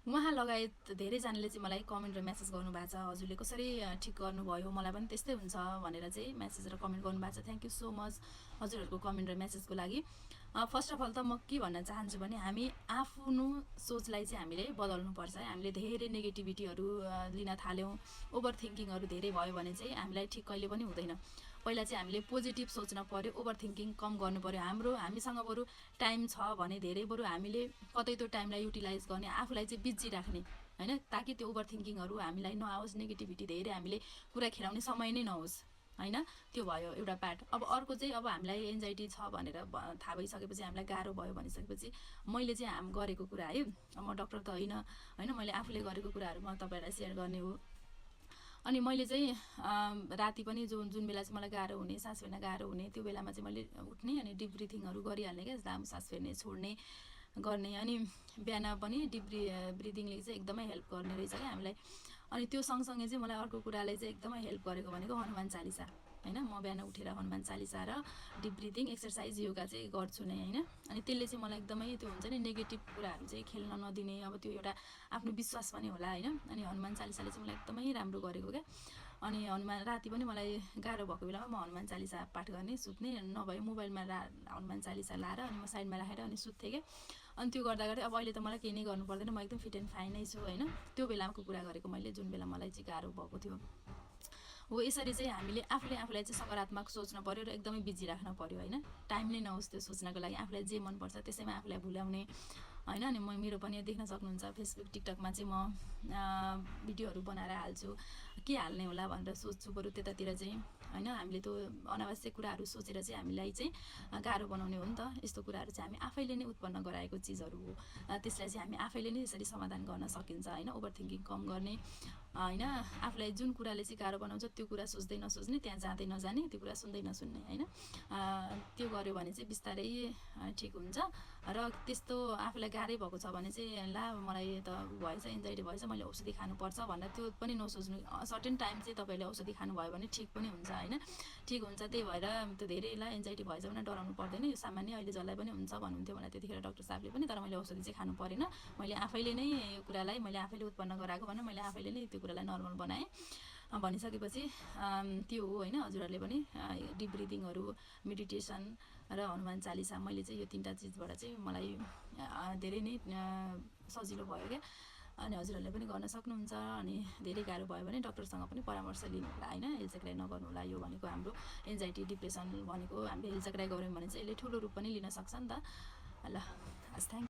उहाँ लगायत धेरैजनाले चाहिँ मलाई कमेन्ट र मेसेज गर्नुभएको छ, हजुरले कसरी ठिक गर्नुभयो, मलाई पनि त्यस्तै हुन्छ भनेर चाहिँ मेसेज र कमेन्ट गर्नुभएको छ। थ्याङ्क यू सो मच हजुरहरूको कमेन्ट र मेसेजको लागि। फर्स्ट अफ अल त म के भन्न चाहन्छु भने हामी आफ्नो सोचलाई चाहिँ हामीले बदल्नुपर्छ है। हामीले धेरै नेगेटिभिटीहरू लिन थाल्यौँ, ओभर थिङ्किङहरू धेरै भयो भने चाहिँ हामीलाई ठिक कहिले पनि हुँदैन। पहिला चाहिँ हामीले पोजिटिभ सोच्न पऱ्यो, ओभर थिङ्किङ कम गर्नु पऱ्यो। हामीसँग बरु टाइम छ भने धेरै बरु हामीले कतै त्यो टाइमलाई युटिलाइज गर्ने, आफूलाई चाहिँ बिजी राख्ने होइन, ताकि त्यो ओभर थिङ्किङहरू हामीलाई नआओस्, नेगेटिभिटी धेरै हामीले कुरा खेलाउने समय नै नहोस् होइन। त्यो भयो एउटा पार्ट। अब अर्को चाहिँ अब हामीलाई एन्जाइटी छ भनेर थाहा भइसकेपछि, हामीलाई गाह्रो भयो भनिसकेपछि मैले चाहिँ गरेको कुरा है, म डक्टर त होइन, मैले आफूले गरेको कुराहरू म तपाईँहरूलाई सेयर गर्ने हो। अनि मैले चाहिँ राति पनि जुन बेला चाहिँ मलाई गाह्रो हुने, सास फेर्न गाह्रो हुने, त्यो बेलामा चाहिँ मैले उठ्ने अनि डिप ब्रिथिङहरू गरिहाल्ने क्या, लामो सास फेर्ने छोड्ने गर्ने। अनि बिहान पनि डिप ब्रिदिङले चाहिँ एकदमै हेल्प गर्ने रहेछ क्या हामीलाई। अनि त्यो सँगसँगै चाहिँ मलाई अर्को कुराले चाहिँ एकदमै हेल्प गरेको भनेको हनुमान चालिसा होइन। म बिहान उठेर हनुमान चालिसा र डिप ब्रिदिङ एक्सर्साइज योगा चाहिँ गर्छु नै होइन। अनि त्यसले चाहिँ मलाई एकदमै त्यो हुन्छ नि, नेगेटिभ कुराहरू चाहिँ खेल्न नदिने, अब त्यो एउटा आफ्नो विश्वास पनि होला होइन। अनि हनुमान चालिसाले चाहिँ मलाई एकदमै राम्रो गरेको क्या। अनि राति पनि मलाई गाह्रो भएको बेलामा म हनुमान चालिसा पाठ गर्ने, सुत्ने, नभए मोबाइलमा हनुमान चालिसा लाएर अनि म साइडमा राखेर अनि सुत्थेँ क्या। अनि त्यो गर्दा गर्दै अब अहिले त मलाई केही नै गर्नु पर्दैन, म एकदम फिट एन्ड फाइन नै छु होइन। त्यो बेलाको कुरा गरेको मैले, जुन बेला मलाई चाहिँ गाह्रो भएको थियो हो। यसरी चाहिँ हामीले आफूलाई चाहिँ सकारात्मक सोच्न पऱ्यो र एकदमै बिजी राख्न पऱ्यो होइन। टाइम नै नहोस् त्यो सोच्नको लागि, आफूलाई जे मनपर्छ त्यसैमा आफूलाई भुल्याउने होइन। अनि मेरो पनि देख्न सक्नुहुन्छ फेसबुक टिकटकमा चाहिँ म भिडियोहरू बनाएर हाल्छु, के हाल्ने होला भनेर सोच्छु बरु त्यतातिर चाहिँ होइन। हामीले त्यो अनावश्यक कुराहरू सोचेर चाहिँ हामीलाई चाहिँ गाह्रो बनाउने हो नि त। यस्तो कुराहरू चाहिँ हामी आफैले नै उत्पन्न गराएको चिजहरू हो, त्यसलाई चाहिँ हामी आफैले नै यसरी समाधान गर्न सकिन्छ होइन। ओभर थिङ्किङ कम गर्ने होइन, आफूलाई जुन कुराले चाहिँ गाह्रो बनाउँछ त्यो कुरा सोच्दै नसोच्ने, त्यहाँ जाँदै नजाने, त्यो कुरा सुन्दै नसुन्ने होइन। त्यो गर्यो भने चाहिँ बिस्तारै ठिक हुन्छ। र त्यस्तो आफूलाई गाह्रै भएको छ भने चाहिँ ला मलाई त भएछ, एन्जाइटी भएछ, मैले औषधि खानुपर्छ भनेर त्यो पनि नसोच्नु। सर्टेन टाइम चाहिँ तपाईँले औषधि खानुभयो भने ठिक पनि हुन्छ होइन, ठिक हुन्छ। त्यही भएर त्यो धेरैलाई एन्जाइटी भएछ भने डराउनु पर्दैन, यो सामान्य, अहिले जसलाई पनि हुन्छ भन्नुहुन्थ्यो मलाई त्यतिखेर डक्टर साहबले पनि। तर मैले औषधि चाहिँ खानु परेन, मैले आफैले नै यो कुरालाई मैले आफैले उत्पन्न गराएको भनेर मैले आफैले नै त्यो कुरालाई नर्मल बनाएँ भनिसकेपछि त्यो हो होइन। हजुरहरूले पनि डिप ब्रिदिङहरू, मेडिटेसन र हनुमान चालिसा, मैले चाहिँ यो 3टा चिजबाट चाहिँ मलाई धेरै नै सजिलो भयो क्या। अनि हजुरहरूले पनि गर्न सक्नुहुन्छ। अनि धेरै गाह्रो भयो भने डक्टरसँग पनि परामर्श लिनु होला होइन, हेलचक्राइ नगर्नु होला। यो भनेको हाम्रो एन्जाइटी, डिप्रेसन भनेको हामीले हेलचक्राइ गऱ्यौँ भने चाहिँ यसले ठुलो रूप पनि लिन सक्छ नि त। ल हस्, थ्याङ्क